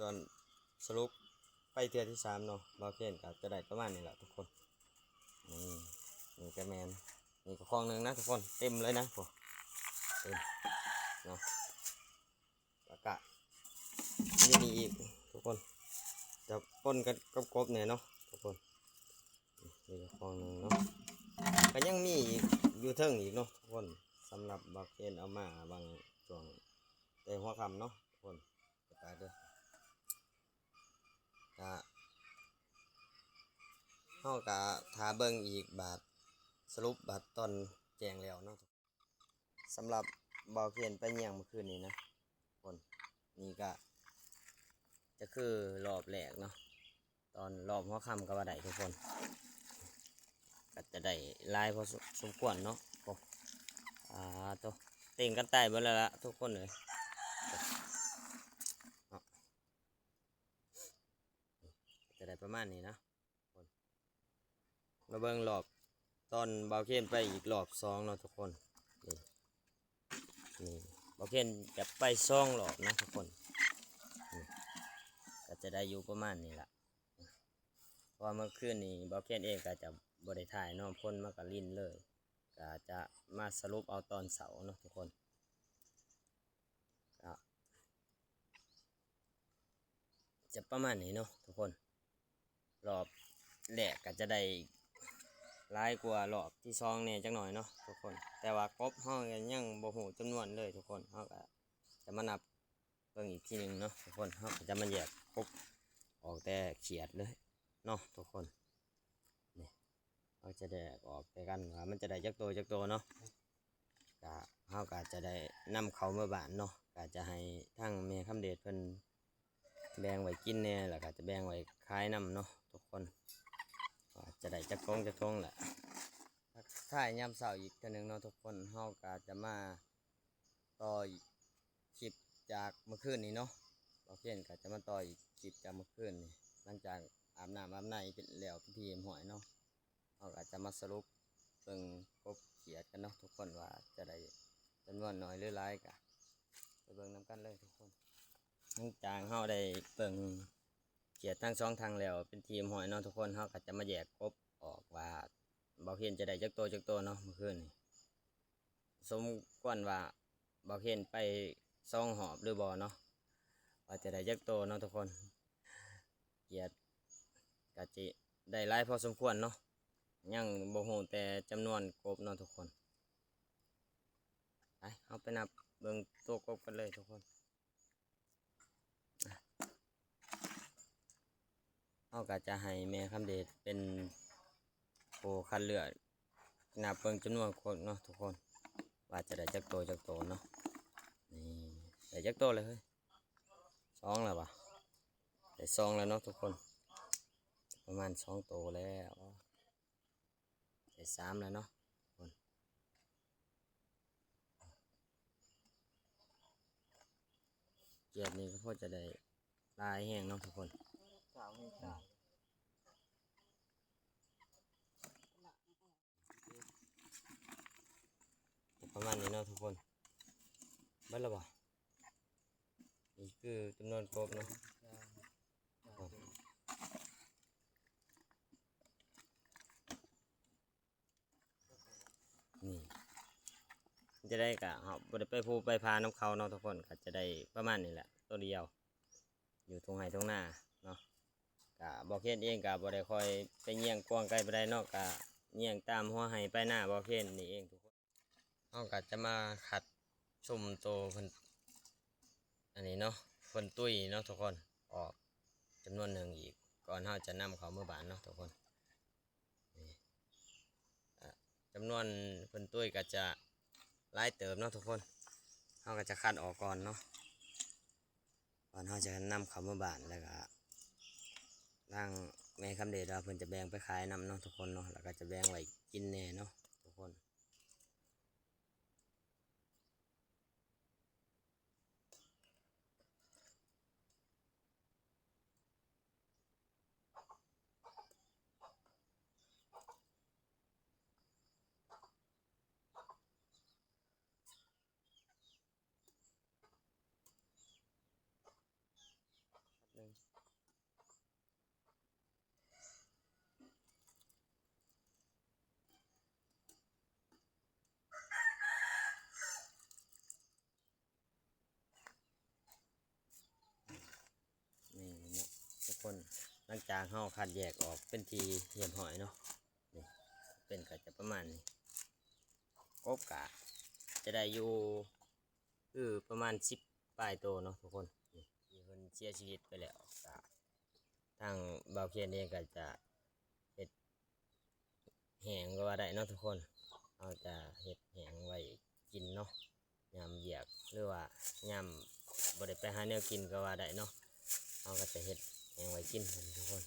ຕອນສະຫຼຸບໄປເທື່ອທີສາມເນາະ ບ່າວເຄນກໍຈະໄດ້ປະມານນີ້ແຫຼະທຸກຄົນ. ນີ້ ນີ້ກໍແມ່ນ ນີ້ກໍຄອງໜຶ່ງນະທຸກຄົນ ເຕັມເລີຍນະ ໂອ້ ເຕັມເນາະ. ແລ້ວກະມີນີ້ອີກທຸກຄົນ ຈະປົນກັນກັບກົບແດ່ເນາະທຸກຄົນ. ນີ້ກໍຄອງໜຶ່ງເນາະ ກໍຍັງມີອີກຢູ່ເທິງອີກເນາະທຸກຄົນ. ສຳລັບບ່າວເຄນເອົາມາຫວ່າງຊ່ວງແຕ່ຫົວຄ່ຳເນາະທຸກຄົນ ໄປເດີ ກະ ເຮົາກະຖ້າເບິ່ງອີກບາດ ສະຫຼຸບບາດຕອນແຈ້ງແລ້ວເນາະ. ສຳລັບບ່າວເຄນໄປຍ່ຽງມື້ຄືນນີ້ນະທຸກຄົນ ນີ້ກະຈະຄືລອບແລກເນາະ ຕອນລອບຫົວຄ່ຳກໍວ່າໄດ້ທຸກຄົນ. ກໍຈະໄດ້ຫຼາຍພໍສົມຄວນເນາະ. ໂອ້ ອາ ໂຕ ເຕັງກັນຕາຍເບິດແລ້ວລະທຸກຄົນເອີຍ ເນາະ. ຈະໄດ້ປະມານນີ້ນະ ມາເບິ່ງລອບຕອນບ່າວເຄນໄປອີກລອບສອງເນາະທຸກຄົນ. ນີ້ ນີ້ ບ່າວເຄນຈະໄປສອງລອບນະທຸກຄົນ. ນີ້ ກໍຈະໄດ້ຢູ່ປະມານນີ້ລະ ເພາະວ່າມື້ຄືນນີ້ບ່າວເຄນເອງກໍຈະບໍ່ໄດ້ຖ່າຍເນາະ ຝົນມັນກໍລິນເລີຍ ກໍຈະມາສະຫຼຸບເອົາຕອນເຊົ້າເນາະທຸກຄົນ. ກໍຈະປະມານນີ້ເນາະທຸກຄົນ. ລອບແລກກໍຈະໄດ້ຫຼາຍກວ່າລອບທີສອງແດ່ຈັກໜ້ອຍເນາະທຸກຄົນ ແຕ່ວ່າກົບເຮົາກໍຍັງບໍ່ຮູ້ຈຳນວນເລີຍທຸກຄົນ. ເຮົາກໍຈະມານັບເບິ່ງອີກທີໜຶ່ງເນາະທຸກຄົນ. ເຮົາກໍຈະມາແຍກກົບອອກແຕ່ຂຽດເລີຍເນາະທຸກຄົນ. ນີ້ ເຮົາຈະແຍກອອກແຕ່ກັນວ່າມັນຈະໄດ້ຈັກໂຕຈັກໂຕເນາະ. ກະ ເຮົາກະຈະໄດ້ນຳເຂົ້າເມືອບ້ານເນາະ ກະຈະໃຫ້ທາງແມ່ຄຳເດດເພິ່ນແບ່ງໄວ້ກິນແດ່ ແລ້ວກະຈະແບ່ງໄວ້ຂາຍນຳເນາະທຸກຄົນ ວ່າຈະໄດ້ຈັກຖົງຈັກຖົງແຫຼະ. ທັກທາຍຍາມເຊົ້າອີກເທື່ອໜຶ່ງເນາະທຸກຄົນ. ເຮົາກະຈະມາຕໍ່ອີກຄລິບຈາກມື້ຄືນນີ້ເນາະ. ບ່າວເຄນກະຈະມາຕໍ່ອີກຄລິບຈາກມື້ຄືນນີ້ ຫຼັງຈາກອາບນ້ຳອາບໃນເປັນແລ້ວເປັນທີ່ຮຽບຮ້ອຍເນາະ. ເຮົາກໍຈະມາສະຫຼຸບເບິ່ງກົບຂຽດກັນເນາະທຸກຄົນ ວ່າຈະໄດ້ຈຳນວນໜ້ອຍຫຼືຫຼາຍ ກໍໄປເບິ່ງນຳກັນເລີຍທຸກຄົນ. ຫຼັງຈາກເຮົາໄດ້ເບິ່ງຂຽດທັງສອງທາງແລ້ວເປັນທີ່ຮຽບຮ້ອຍເນາະທຸກຄົນ ເຮົາກໍຈະມາແຍກກົບອອກວ່າບ່າວເຄນຈະໄດ້ຈັກໂຕຈັກໂຕເນາະມື້ຄືນນີ້. ສົມຄວນວ່າບ່າວເຄນໄປສອງຮອບຫຼືບໍ່ເນາະ ວ່າຈະໄດ້ຈັກໂຕເນາະທຸກຄົນ. ຂຽດກະຊິໄດ້ຫຼາຍພໍສົມຄວນເນາະ ຍັງບໍ່ຮູ້ແຕ່ຈຳນວນກົບເນາະທຸກຄົນ. ໄປ ເຮົາໄປນັບເບິ່ງໂຕກົບກັນເລີຍທຸກຄົນ. ເຮົາກໍຈະໃຫ້ແມ່ຄຳເດດເປັນຜູ້ຄັດເລືອກ ນັບເບິ່ງຈຳນວນຄົນເນາະທຸກຄົນ ວ່າຈະໄດ້ຈັກໂຕຈັກໂຕເນາະ. ນີ້ ໄດ້ຈັກໂຕແລ້ວເຮີ້ຍ? ສອງແລ້ວຫວາ? ໄດ້ສອງແລ້ວເນາະທຸກຄົນ ປະມານສອງໂຕແລ້ວ ໄດ້ສາມແລ້ວເນາະທຸກຄົນ. ຂຽດນີ້ກໍພໍຈະໄດ້ຫຼາຍແຮງເນາະທຸກຄົນ. ປະມານນີ້ເນາະທຸກຄົນ. ເບິດແລ້ວບໍ່? ນີ້ຄືຈຳນວນກົບເນາະ. ນີ້ ຈະໄດ້ກະເຮົາບໍ່ໄດ້ໄປພູໄປຜານຳເຂົາເນາະທຸກຄົນ ກໍຈະໄດ້ປະມານນີ້ແຫຼະ ໂຕດຽວ ຢູ່ທົ່ງໄຮ່ທົ່ງນາເນາະ. ກະບໍ່ເຄນເອງກະບໍ່ໄດ້ຄ່ອຍໄປຍ່ຽງກວ້າງໄກປານໃດເນາະ ກະຍ່ຽງຕາມຫົວໄຮ່ປາຍນາບໍ່ເຄນນີ້ເອງທຸກຄົນ. ເຮົາກໍຈະມາຄັດຊຸມໂຕເພິ່ນ ອັນນີ້ເນາະ ເພິ່ນຕຸ້ຍເນາະທຸກຄົນ ອອກຈຳນວນໜຶ່ງອີກ ກ່ອນເຮົາຈະນຳເຂົ້າເມືອບ້ານເນາະທຸກຄົນ. ນີ້ ອາ ຈຳນວນເພິ່ນຕຸ້ຍກໍຈະຫຼາຍເຕີບເນາະທຸກຄົນ ເຮົາກໍຈະຄັດອອກກ່ອນເນາະ ກ່ອນເຮົາຈະນຳເຂົ້າເມືອບ້ານ ແລ້ວກໍທາງແມ່ຄຳເດດວ່າເພິ່ນຈະແບ່ງໄປຂາຍນຳເນາະທຸກຄົນເນາະ ແລ້ວກໍຈະແບ່ງໄວ້ກິນແດ່ເນາະທຸກຄົນ. ແ ຈາກເຮົາຄັດແຍກອອກເປັນທີ່ຮຽບຮ້ອຍເນາະ ນີ້ເປັນກໍຈະປະມານນີ້ ກົບກະຈະໄດ້ຢູ່ຄືປະມານສິບປາຍໂຕເນາະທຸກຄົນ ນີ້ທີ່ເພິ່ນເສຍຊີວິດໄປແລ້ວ ກະທາງບ່າວເຄນເອງກໍຈະເຮັດ ແຫ້ງກໍວ່າໄດ້ເນາະທຸກຄົນ ເຮົາຈະເຮັດແຫ້ງໄວ້ກິນເນາະ ຍາມວຽກ ຫຼືວ່າຍາມບໍ່ໄດ້ໄປຫາແນວກິນກໍວ່າໄດ້ເນາະ ເຮົາກໍຈະເຮັດແຫ້ງໄວ້ກິນທຸກຄົນ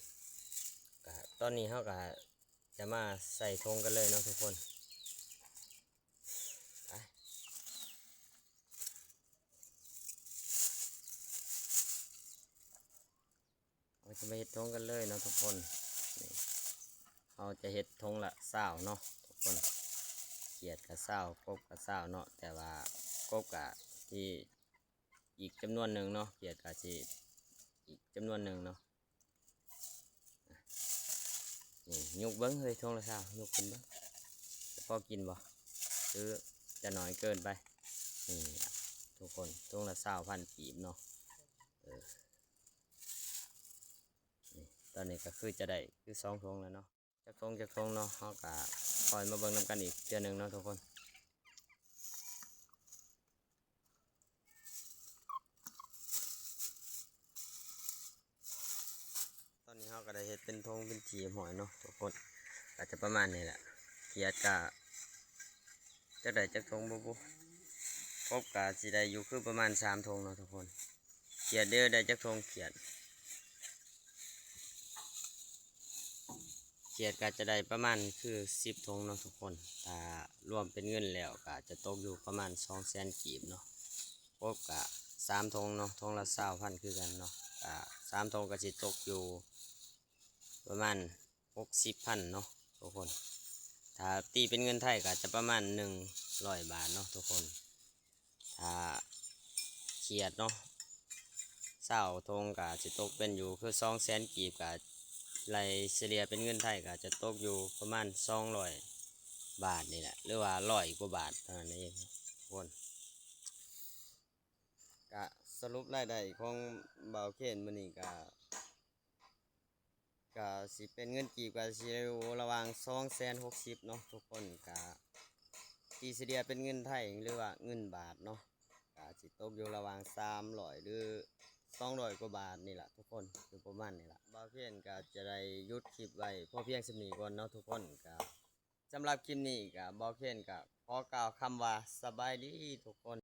ກະຕອນນີ້ເຮົາກໍຈະມາໃສ່ຖົງກັນເລີຍເນາະທຸກຄົນ ໄປ ເຮົາຈະມາເຮັດຖົງກັນເລີຍເນາະທຸກຄົນ ນີ້ ເຮົາຈະເຮັດຖົງລະຊາວເນາະທຸກຄົນ ຂຽດກະຊາວ ກົບກະຊາວເນາະ ແຕ່ວ່າກົບກະຊິອີກຈຳນວນໜຶ່ງເນາະ ຂຽດກະຊິອີກຈຳນວນໜຶ່ງເນາະ ນີ້ ຍົກເບິ່ງເຮີ້ຍ ຖົງລະຊາວ ຍົກຂຶ້ນເບິ່ງ ຈະພໍກິນບໍ່ ຫຼືຈະໜ້ອຍເກີນໄປ ນີ້ທຸກຄົນ ຖົງລະຊາວພັນກີບເນາະ ເອີ ນີ້ ຕອນນີ້ກໍຄືຈະໄດ້ຄືສອງຖົງແລ້ວເນາະ ຈັກຖົງຈັກຖົງເນາະ ເຮົາກໍຄ່ອຍມາເບິ່ງນຳກັນອີກເທື່ອໜຶ່ງເນາະທຸກຄົນ ຕອນນີ້ເຮົາກໍໄດ້ເຮັດເປັນຖົງເປັນທີ່ຮຽບຮ້ອຍເນາະທຸກຄົນ ກໍຈະປະມານນີ້ແຫຼະ ຂຽດກໍ ຈັກໄດ້ຈັກຖົງບໍ່ບຸ ກົບກະຊິໄດ້ຢູ່ຄືປະມານສາມຖົງເນາະທຸກຄົນ ຂຽດເດີ ໄດ້ຈັກຖົງຂຽດ ຂຽດກະຈະໄດ້ປະມານຄືສິບຖົງເນາະທຸກຄົນ ຖ້າລວມເປັນເງິນແລ້ວກະຈະຕົກຢູ່ປະມານສອງແສນກີບເນາະ ກົບກະສາມຖົງເນາະ ຖົງລະຊາວພັນຄືກັນເນາະ ກະສາມຖົງກະຊິຕົກຢູ່ປະມານ ຫົກສິບພັນເນາະທຸກຄົນ ຖ້າຕີເປັນເງິນໄທກໍຈະປະມານໜຶ່ງຮ້ອຍບາດເນາະທຸກຄົນ ຖ້າຂຽດເນາະ ຊາວຖົງກໍຊິຕົກເປັນຢູ່ຄືສອງແສນກີບ ກໍໄລ່ສະເລ່ຍເປັນເງິນໄທກໍຈະຕົກຢູ່ປະມານສອງຮ້ອຍບາດນີ້ແຫຼະ ຫຼືວ່າຮ້ອຍກວ່າບາດເທົ່ານັ້ນເອງທຸກຄົນ ກະສະຫຼຸບລາຍໄດ້ຂອງບ່າວເຄນມື້ນີ້ກະ ກະຊິເປັນເງິນກີບກະຊິຢູ່ລະຫວ່າງສອງແສນຫົກສິບເນາະທຸກຄົນ ກະຕີສະເລ່ຍເປັນເງິນໄທ ຫຼືວ່າເງິນບາດເນາະ ກະຊິຕົກຢູ່ລະຫວ່າງສາມຮ້ອຍ ຫຼືສອງຮ້ອຍກວ່າບາດນີ້ລະທຸກຄົນ ຢູ່ປະມານນີ້ລະ ບ່າວເຄນກະຈະໄດ້ຢຸດຄລິບໄວ້ພໍພຽງສ່ຳນີ້ກ່ອນເນາະທຸກຄົນ ກະ ສຳລັບຄລິບນີ້ກະ ບ່າວເຄນກະຂໍກ່າວຄຳວ່າສະບາຍດີທຸກຄົນ.